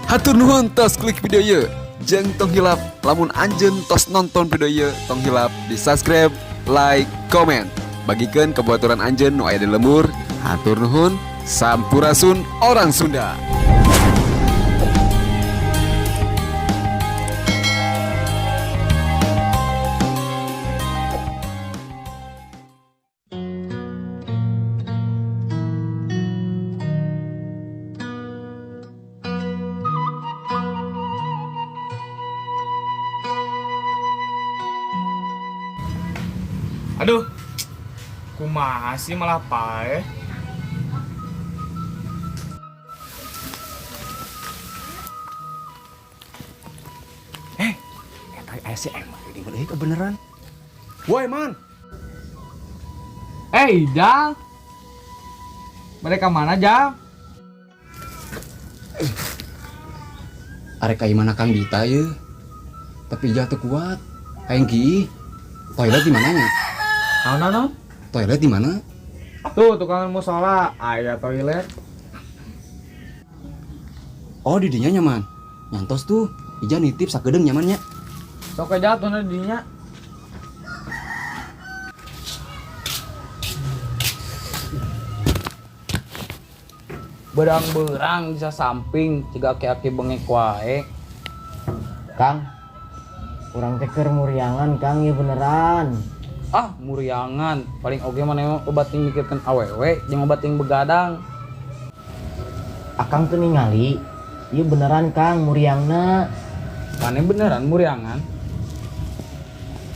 Hatur nuhun tos klik video ieu. Jeung tong hilap lamun anjeun tos nonton video ieu, tong hilap di subscribe, like, komen. Bagikeun ka baturan anjeun nu aya di lembur. Hatur nuhun. Sampurasun orang Sunda. Aduh, kumaha sih malah paeh. Eh, eta aya si Eman di mana kebeneran? Woi, Man. Eh, Ijal. Mereka mana, Jal? Arek ka imahna Kang Dita ye. Tapi Ijal teu kuat. Hayang kiih. Toilet di mana nya? Naon, naon? Toilet di mana? Tuh, tukang musola, aya toilet. Oh, di dinya nyaman. Nyantos tuh. Ijal nitip sakedeung nyaman nya. Sok aja tuh di dinya. Berang-berang bisa samping ciga aki-aki bengek wae. Kang, urang teh keur muriangan Kang, ya beneran. Ah, muriangan paling oge mana emang obat yang mikirkan awewe jeung obat yang begadang. Akang tuh ningali, iya beneran Kang muriangna. Mana beneran muriangan?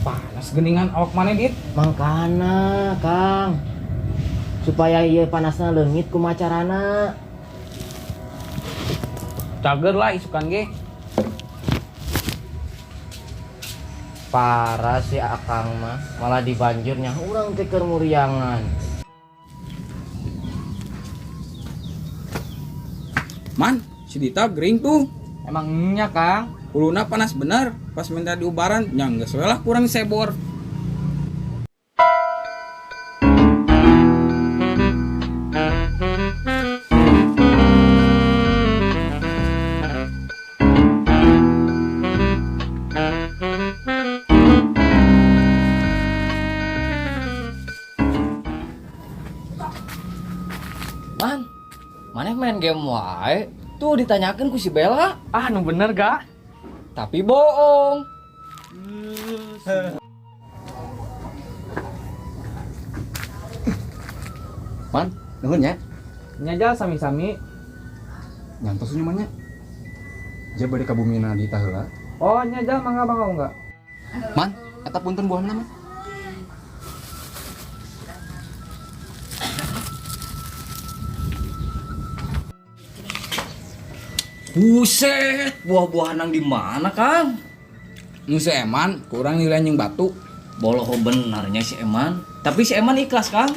Panas geningan awak mana dit? Mangkana Kang, supaya iya panasna leungit kumaha carana. Cager lah isukan ge. Parah sih Akang mah, malah dibanjurnya urang teh keur muriangan. Man, si Dita gering tuh. Emang nya, Kang. Kuluna panas bener, pas minta diubaran, nya geus we lah kurang sebor. Man, mana main game wae? Tuh ditanyakan ku si Bella, Ah, nu bener gak? tapi bohong. Man, nuhun nya. Nya Jal sami-sami. Nyantos nyaman nya. Ijal bade ka bumina Dita heula. Oh, nya Jal mangga mangga enggak? Man, eta punten buahna man. Buset, buah-buahan nang di mana, Kang? Nu si Eman kurang nilai jeung batu. Boloho benarnya si Eman. Tapi si Eman ikhlas, Kang.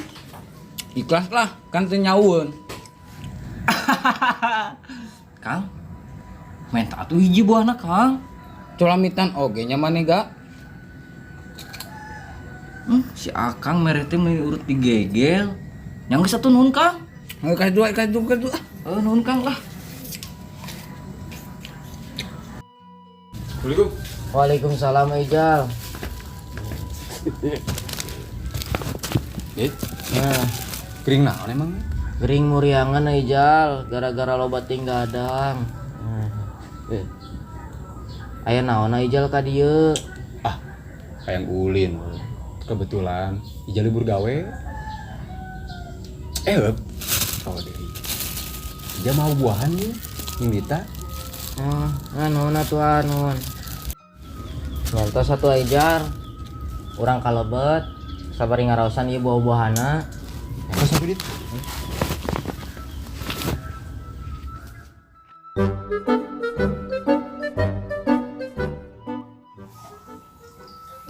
Ikhlas lah, kan teu nyaueun. Kang, minta atuh hiji buahna, Kang. Colamitan oge nya maneh ga? Si Akang mere teh meuni urut digegel. Yang geus atuh nuhun, Kang. Ayo kasih dua, kasih dua, kasih dua. Eh, nuhun, Kang lah. Assalamualaikum. Waalaikumsalam Ijal. Eh, Nah, gering naon emang? gering muriangan Ijal, gara-gara loba tinggadang. Nah, eh. Aya naon Ijal ka dieu? Ah, hayang ulin. Kebetulan Ijal libur gawe. Eh, heup. Oh, deui. Ijal mau buahan nih, jeung Dita. Oh, nah nuhun atuh ah, nuhun. Nyantos atuh Ijar. Urang kalebet, sabari ngaraosan ieu buah-buahana. Terus apa, Dit?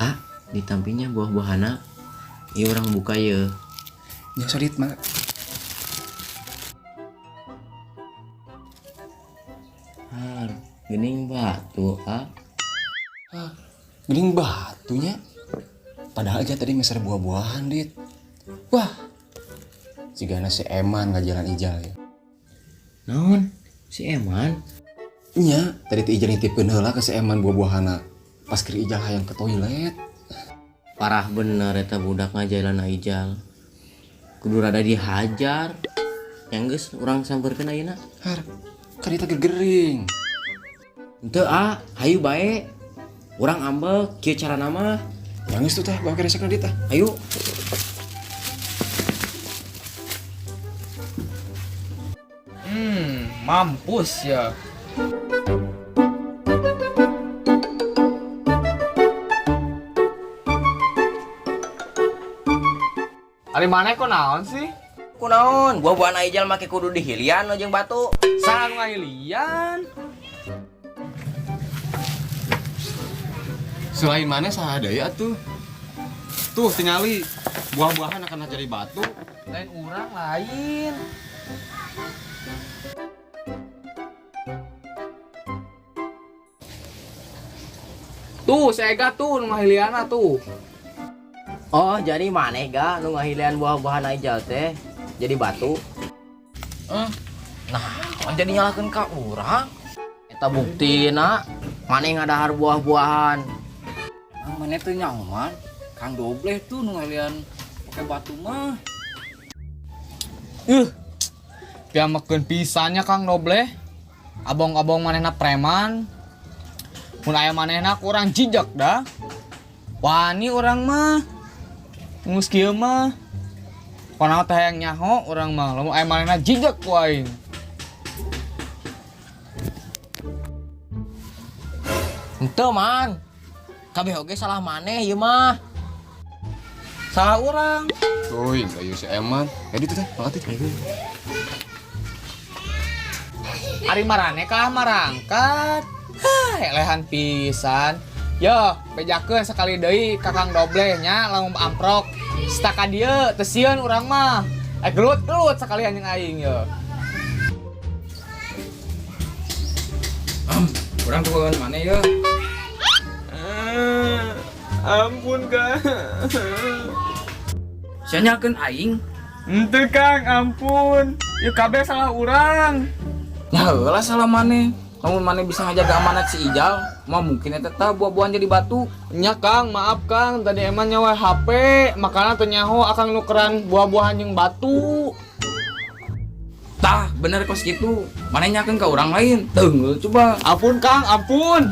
Ah, ditampinya buah-buahana. Ieu urang buka ye. Ya, sorry, Mak. Har, geuning batu, ah. Hah, geuning batunya. Padahal aja tadi meser buah-buahan, Dit. Wah, jigana si Eman ngajalan Ijal ya. Naon? Si Eman? Nya, tadi teh Ijal nitipkeun heula ke si Eman buah-buahana. Pas keur Ijal hayang ke toilet. Parah bener eta budak ngajailan Ijal. Kudu rada dihajar. Yang geus urang sampeurkeun ayeuna. Har, kan eta gering. Henteu ah, hayu bae. Urang ambek kieu carana mah. Yang geus tuh tah bawa ke resepna dieu tah. Ayo. Mampus ya. Ari maneh kok naon sih? Kunaon, buah-buahan Ijal make kudu dihilian jeung batu. Saha nu ngahilian? Selain mana saha deui atuh? Tuh tingali buah-buahan akan jadi batu. Lain urang lain. Tuh, si Ega tuh nu ngahilianna tuh. Oh, jadi maneh ga nu ngahilian buah-buahan Ijal teh jadi batu. Nah, jadi nyalahkeun ka urang. Eta buktina maneh ngadahar buah-buahan. Maneh teh nyaman, Kang Dobleh tuh nu ngalian pakai batu mah. Piamekeun pisannya Kang Dobleh. Abong-abong manehna preman. Mun aya manehna kurang jijak dah. Wani urang mah. Ngus kieu mah. Kono teh hayang nyaho urang mah. Lamun aya manehna jijak ku aing. Henteu man. Kabeh oge salah maneh ieu mah. Salah urang. Tuh, ayo si Eman. Ya ditu teh, mangkat itu. Ari marane kah marangkat. Hah, elehan pisan. Yo, bejakeun sekali deui ka Kang Dobleh nya lamun amprok. Sitaka dieu teu sieun urang mah. Gelut-gelut sekalian jeung aing ye. Urang tuh maneh ye. Ampun, Kang. Sia nyalkeun aing. Henteu, Kang, ampun. Ieu kabeh salah urang. Ya heula salah maneh. Lamun maneh bisa ngajaga amanat si Ijal, mah mungkin eta teh buah-buahan jadi batu. Nya Kang, maaf Kang, tadi emang nyawa HP, makana teu nyaho akang nukeran buah-buahan jeung batu. Tah, bener kos kitu. Maneh nyakeun ka urang lain. Teunggeul coba. Ampun Kang, ampun.